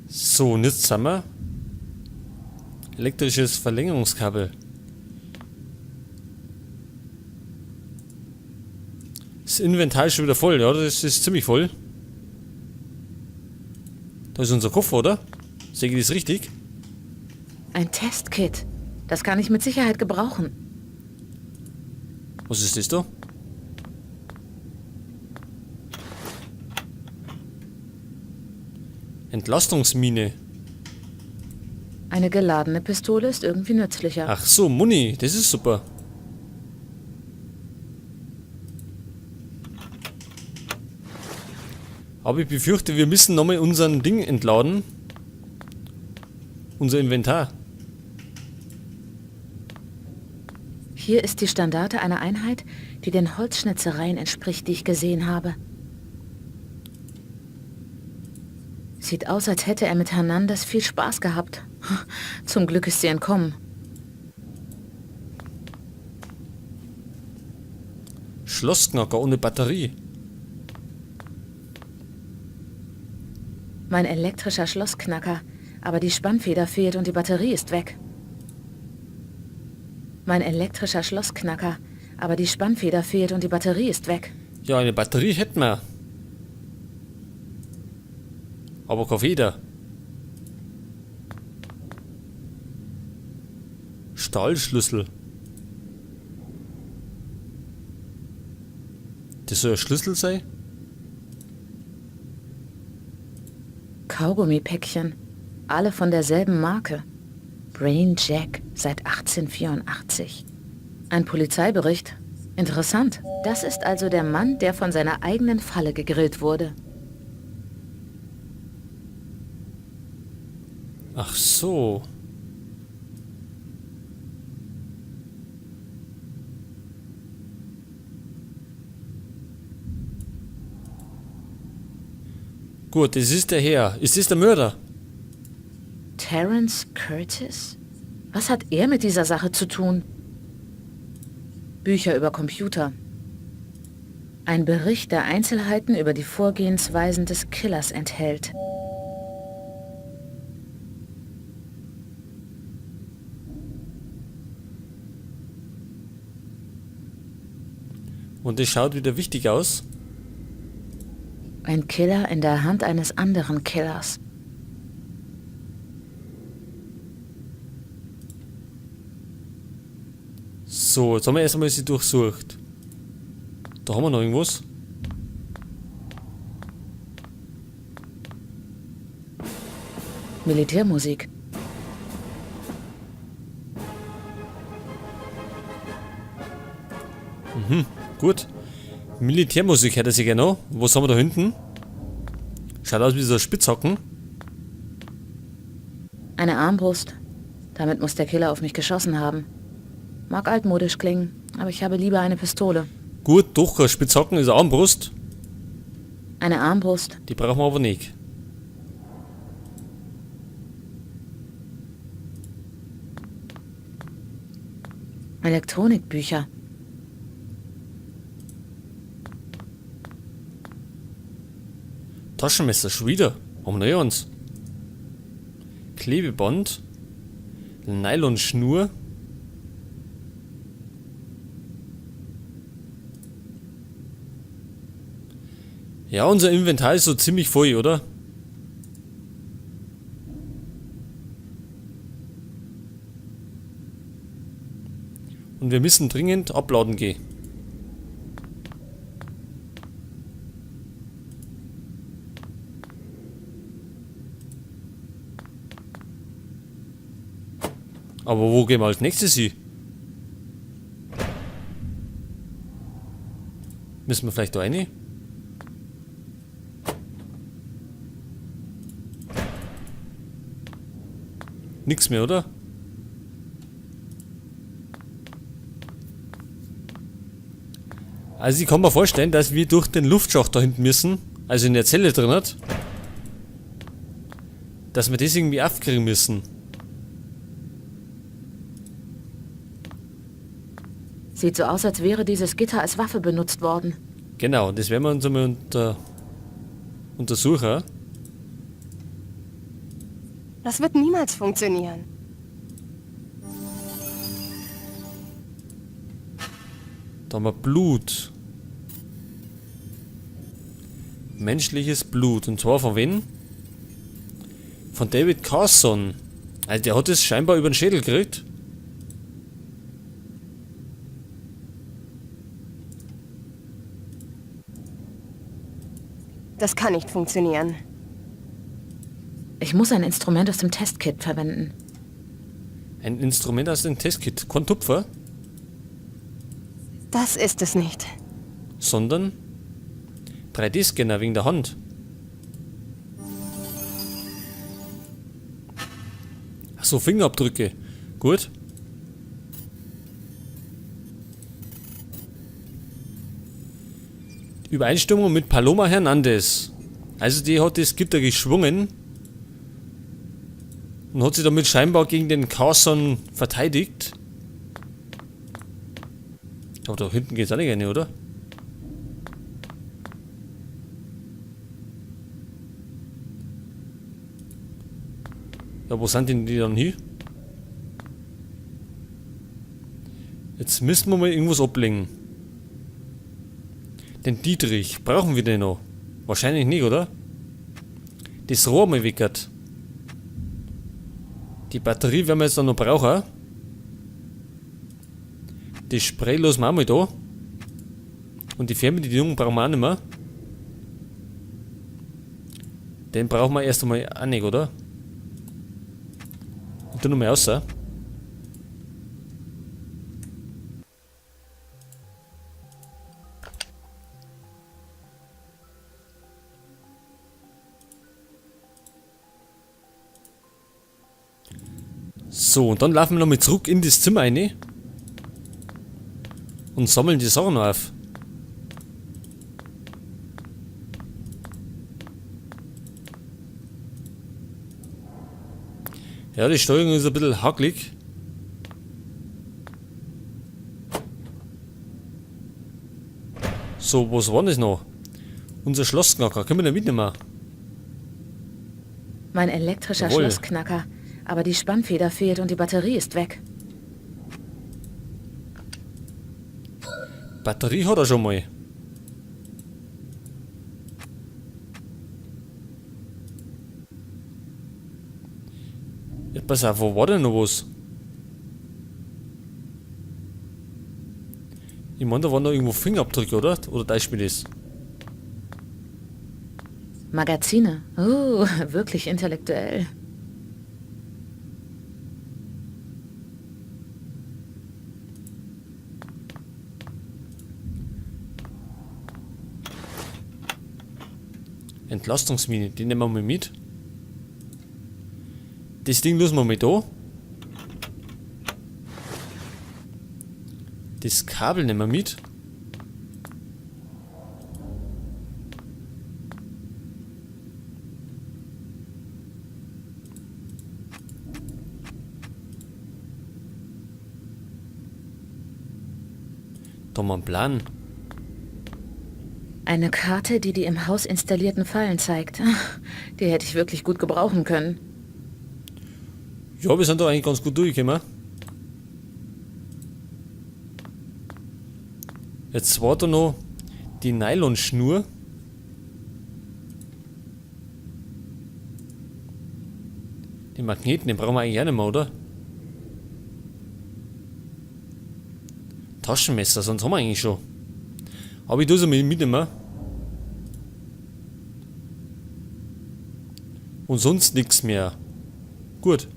So, und jetzt haben wir elektrisches Verlängerungskabel. Das Inventar ist schon wieder voll, ja, das ist ziemlich voll. Da ist unser Koffer, oder? Sehe ich das richtig? Ein Testkit. Das kann ich mit Sicherheit gebrauchen. Was ist das da? Entlastungsmine. Eine geladene Pistole ist irgendwie nützlicher. Ach so, Muni, das ist super. Aber ich befürchte, wir müssen nochmal unseren Ding entladen. Unser Inventar. Hier ist die Standarte einer Einheit, die den Holzschnitzereien entspricht, die ich gesehen habe. Sieht aus, als hätte er mit Hernandez viel Spaß gehabt. Zum Glück ist sie entkommen. Schlossknacker ohne Batterie. Mein elektrischer Schlossknacker. Aber die Spannfeder fehlt und die Batterie ist weg. Mein elektrischer Schlossknacker. Aber die Spannfeder fehlt und die Batterie ist weg. Ja, eine Batterie hätten wir. Aber keine Feder. Stahlschlüssel. Das soll ein Schlüssel sein? Kaugummipäckchen. Alle von derselben Marke. Brain Jack seit 1884. Ein Polizeibericht. Interessant. Das ist also der Mann, der von seiner eigenen Falle gegrillt wurde. Ach so. Gut, das ist der Herr. Ist das der Mörder? Terence Curtis? Was hat er mit dieser Sache zu tun? Bücher über Computer. Ein Bericht, der Einzelheiten über die Vorgehensweisen des Killers enthält. Und es schaut wieder wichtig aus. Ein Killer in der Hand eines anderen Killers. So, jetzt haben wir erst einmal sie durchsucht. Da haben wir noch irgendwas. Militärmusik. Gut. Militärmusik hätte sie gerne noch. Was haben wir da hinten? Schaut aus wie so ein Spitzhacken. Eine Armbrust. Damit muss der Killer auf mich geschossen haben. Mag altmodisch klingen, aber ich habe lieber eine Pistole. Gut, doch, ein Spitzhacken ist eine Armbrust. Eine Armbrust. Die brauchen wir aber nicht. Elektronikbücher. Taschenmesser, schon wieder. Haben wir noch eins. Klebeband. Nylonschnur. Ja, unser Inventar ist so ziemlich voll, oder? Und wir müssen dringend abladen gehen. Aber wo gehen wir als nächstes hin? Müssen wir vielleicht da rein? Nix mehr, oder? Also ich kann mir vorstellen, dass wir durch den Luftschacht da hinten müssen, also in der Zelle drin hat, dass wir das irgendwie aufkriegen müssen. Sieht so aus, als wäre dieses Gitter als Waffe benutzt worden. Genau, das werden wir uns einmal untersuchen. Das wird niemals funktionieren. Da haben wir Blut. Menschliches Blut. Und zwar von wem? Von David Carson. Also der hat es scheinbar über den Schädel gekriegt. Das kann nicht funktionieren. Ich muss ein Instrument aus dem Testkit verwenden. Ein Instrument aus dem Testkit. Kein Tupfer, Das ist es nicht. sondern 3D-Scanner wegen der Hand. Ach so, Fingerabdrücke. Gut. Übereinstimmung mit Paloma Hernandez. Also die hat das Gitter geschwungen und hat sich damit scheinbar gegen den Carson verteidigt. Aber da hinten geht's auch nicht rein, oder? Ja, wo sind denn die dann hin? Jetzt müssen wir mal irgendwas ablegen. Den Dietrich, brauchen wir den noch? Wahrscheinlich nicht, oder? Das Rohr mal weckert. Die Batterie werden wir jetzt dann noch brauchen. Das Spray lassen wir auch mal da. Und die Fernbedienung brauchen wir auch nicht mehr. Den brauchen wir erst einmal auch nicht, oder? Und dann nochmal raus. So, und dann laufen wir nochmal zurück in das Zimmer rein. Und sammeln die Sachen auf. Ja, die Steuerung ist ein bisschen hakelig. So, was war das noch? Unser Schlossknacker, können wir den mitnehmen? Mein elektrischer Jawohl. Schlossknacker. Aber die Spannfeder fehlt und die Batterie ist weg. Batterie hat er schon mal. Ja, pass auf, wo war denn noch was? Ich meine, da waren noch irgendwo Fingerabdrücke, oder? Oder täuscht mich das? Magazine. Wirklich intellektuell. Entlastungsmine, die nehmen wir mal mit. Das Ding lassen wir mal da. Das Kabel nehmen wir mit. Da haben wir einen Plan. Eine Karte, die die im Haus installierten Fallen zeigt. Die hätte ich wirklich gut gebrauchen können. Ja, wir sind da eigentlich ganz gut durchgekommen. Jetzt war da noch die Nylonschnur. Den Magneten, den brauchen wir eigentlich auch nicht mehr, oder? Taschenmesser, sonst haben wir eigentlich schon. Aber ich tue es mal mitnehmen. Und sonst nix mehr. Gut.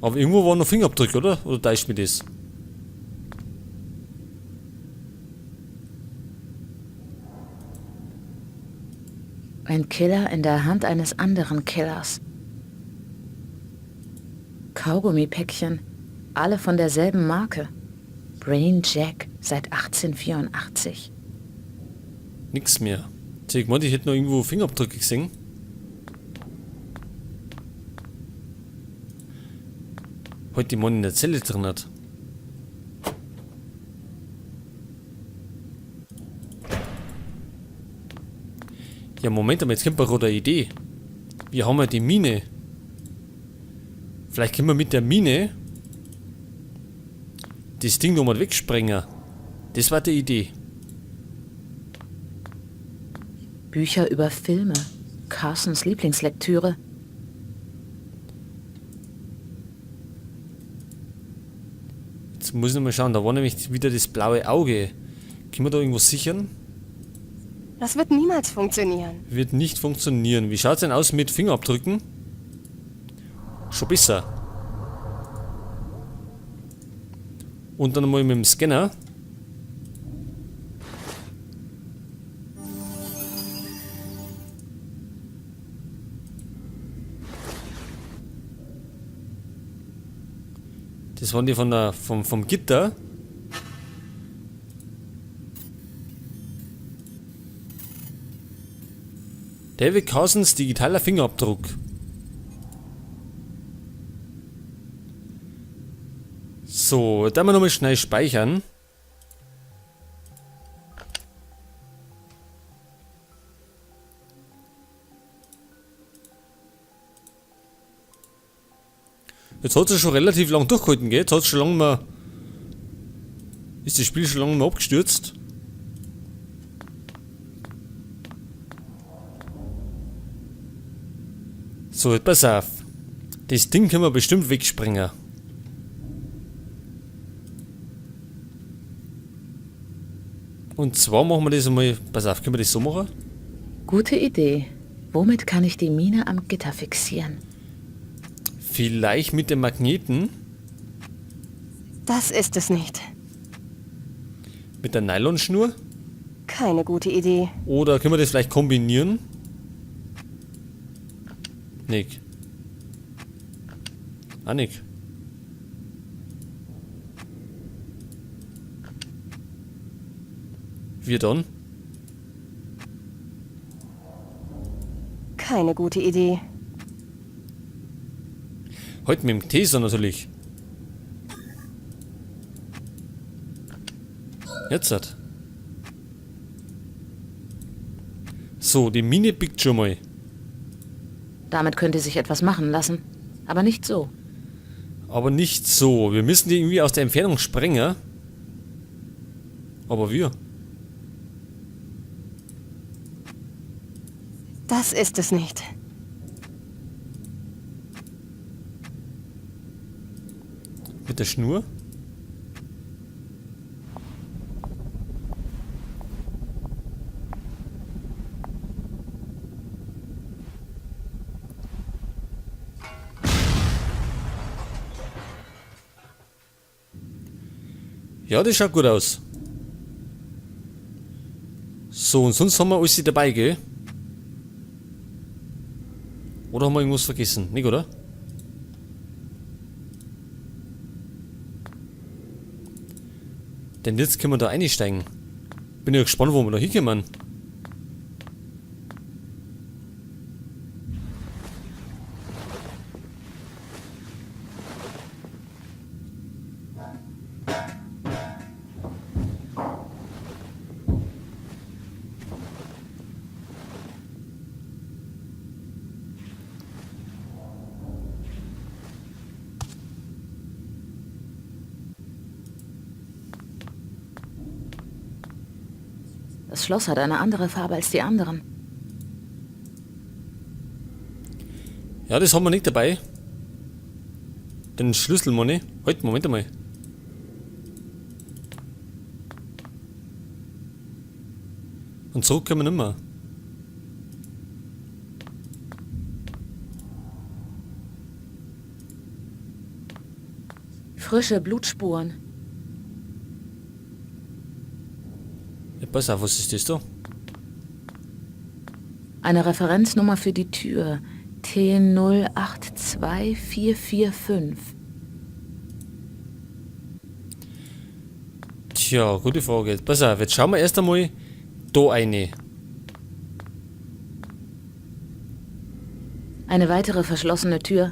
Aber irgendwo waren noch Fingerabdrücke, oder? Oder täuscht mich das? Ein Killer in der Hand eines anderen Killers. Kaugummipäckchen. Alle von derselben Marke. Brain Jack seit 1884. Nix mehr. Tja, ich meinte, ich hätte noch irgendwo Fingerabdrücke gesehen. Heute die Mann in der Zelle drin hat. Ja, Moment, aber jetzt kommt mir gerade eine Idee. Wir haben ja die Mine. Vielleicht können wir mit der Mine das Ding nochmal wegsprengen. Das war die Idee. Bücher über Filme. Carsons Lieblingslektüre. Jetzt muss ich noch mal schauen, da war nämlich wieder das blaue Auge. Können wir da irgendwas sichern? Das wird niemals funktionieren. Wird nicht funktionieren. Wie schaut's denn aus mit Fingerabdrücken? Schon besser. Und dann mal mit dem Scanner. Das waren die von der, vom Gitter. David Carsons digitaler Fingerabdruck. So, da mal nochmal schnell speichern. Jetzt hat es schon relativ lang durchgehalten, gell? Jetzt hat's schon lange mal. Ist das Spiel schon lange mal abgestürzt? So, jetzt pass auf. Das Ding können wir bestimmt wegsprengen. Und zwar machen wir das einmal. Pass auf, können wir das so machen? Gute Idee. Womit kann ich die Mine am Gitter fixieren? Vielleicht mit dem Magneten. Das ist es nicht. Mit der Nylonschnur? Keine gute Idee. Oder können wir das vielleicht kombinieren? Nick. Ah, Nick. Wir dann? Keine gute Idee. Heute mit dem Taser natürlich. Jetzt hat. So, die Mine biegt schon mal. Damit könnte sich etwas machen lassen. Aber nicht so. Aber nicht so. Wir müssen die irgendwie aus der Entfernung sprengen. Aber wir. Das ist es nicht. Mit der Schnur? Ja, das schaut gut aus. So, und sonst haben wir alles dabei, gell? Oder haben wir irgendwas vergessen? Nicht, oder? Denn jetzt können wir da einsteigen. Bin ja gespannt, wo wir da hinkommen. Das Schloss hat eine andere Farbe als die anderen. Ja, das haben wir nicht dabei. Den Schlüssel, Money. Halt, Moment einmal. Und zurück können wir nimmer. Frische Blutspuren. Ja, pass auf, was ist das da? Eine Referenznummer für die Tür. T082445. Tja, gute Frage. Pass auf, jetzt schauen wir erst einmal da eine. Eine weitere verschlossene Tür.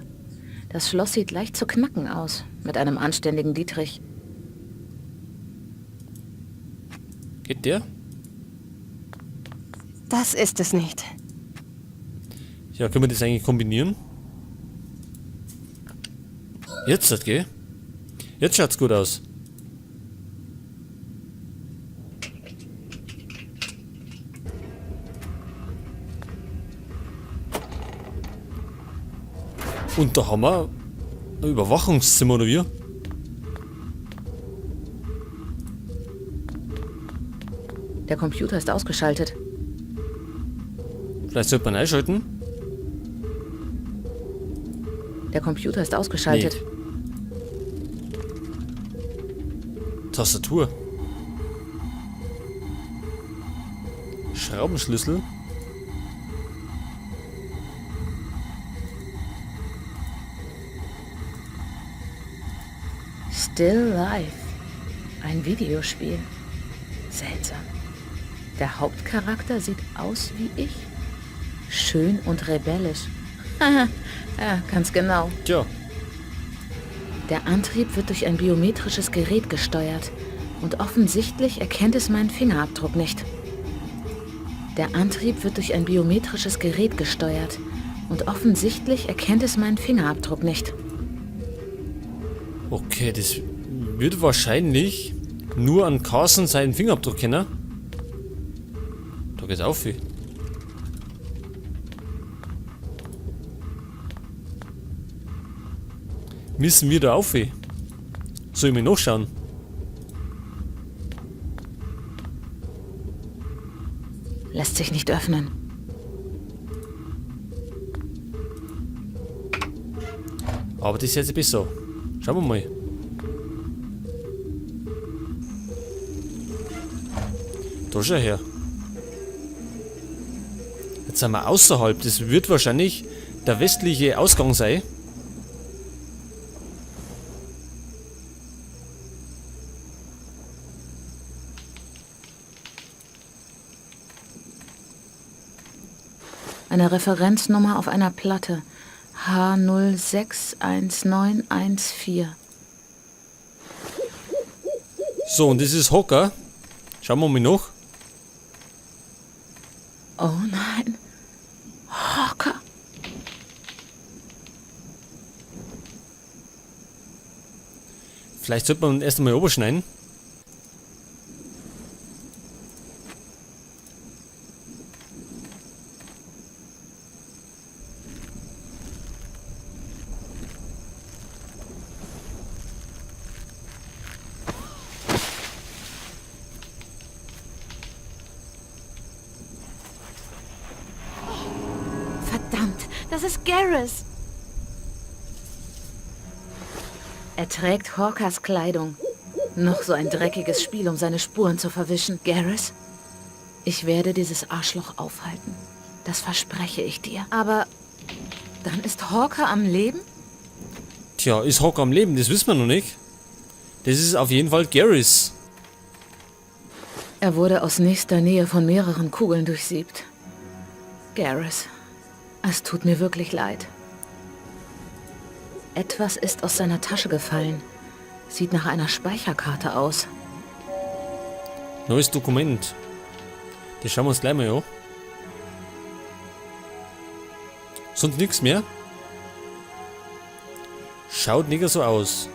Das Schloss sieht leicht zu knacken aus. Mit einem anständigen Dietrich. Geht der? Das ist es nicht. Ja, können wir das eigentlich kombinieren? Jetzt, das geht. Jetzt schaut's gut aus. Und da haben wir ein Überwachungszimmer, oder wie? Der Computer ist ausgeschaltet. Vielleicht sollte man einschalten. Der Computer ist ausgeschaltet. Nee. Tastatur. Schraubenschlüssel. Still Life. Ein Videospiel. Seltsam. Der Hauptcharakter sieht aus wie ich. Schön und rebellisch. Ja, ganz genau. Tja. Der Antrieb wird durch ein biometrisches Gerät gesteuert. Und offensichtlich erkennt es meinen Fingerabdruck nicht. Der Antrieb wird durch ein biometrisches Gerät gesteuert. Und offensichtlich erkennt es meinen Fingerabdruck nicht. Okay, das wird wahrscheinlich nur an Carson seinen Fingerabdruck kennen. Da geht's auf. Müssen wir da auf? Soll ich mir nachschauen? Lässt sich nicht öffnen. Aber das ist jetzt besser. Schauen wir mal. Da schau her. Jetzt sind wir außerhalb. Das wird wahrscheinlich der westliche Ausgang sein. Eine Referenznummer auf einer Platte. H061914. So, und das ist Hawker. Schauen wir mal nach. Oh nein. Hawker. Vielleicht sollte man erst einmal oberschneiden. Verdammt, das ist Garrus. Er trägt Hawkers Kleidung. Noch so ein dreckiges Spiel, um seine Spuren zu verwischen. Garrus, ich werde dieses Arschloch aufhalten. Das verspreche ich dir. Aber dann ist Hawker am Leben? Tja, ist Hawker am Leben? Das wissen wir noch nicht. Das ist auf jeden Fall Garrus. Er wurde aus nächster Nähe von mehreren Kugeln durchsiebt. Garrus, es tut mir wirklich leid. Etwas ist aus seiner Tasche gefallen. Sieht nach einer Speicherkarte aus. Neues Dokument. Das schauen wir uns gleich mal an. Sonst nichts mehr? Schaut nicht so aus.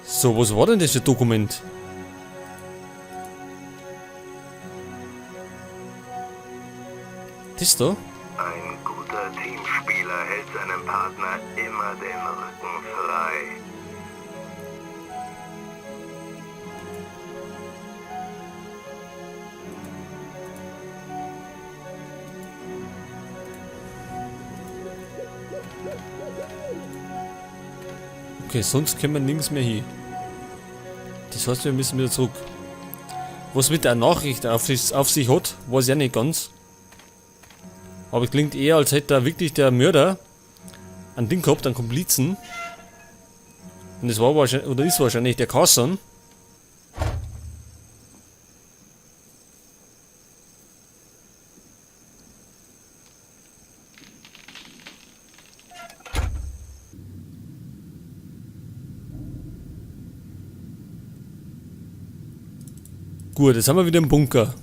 So, was war denn das für ein Dokument? Das da? Ein guter Teamspieler hält seinem Partner immer den Rücken frei. Okay, sonst können wir nirgends mehr hin. Das heißt, wir müssen wieder zurück. Was mit der Nachricht auf sich hat, weiß ich auch nicht ganz. Aber es klingt eher, als hätte da wirklich der Mörder ein Ding gehabt, einen Komplizen. Und es war wahrscheinlich, oder ist wahrscheinlich der Carson. Gut, jetzt haben wir wieder einen Bunker.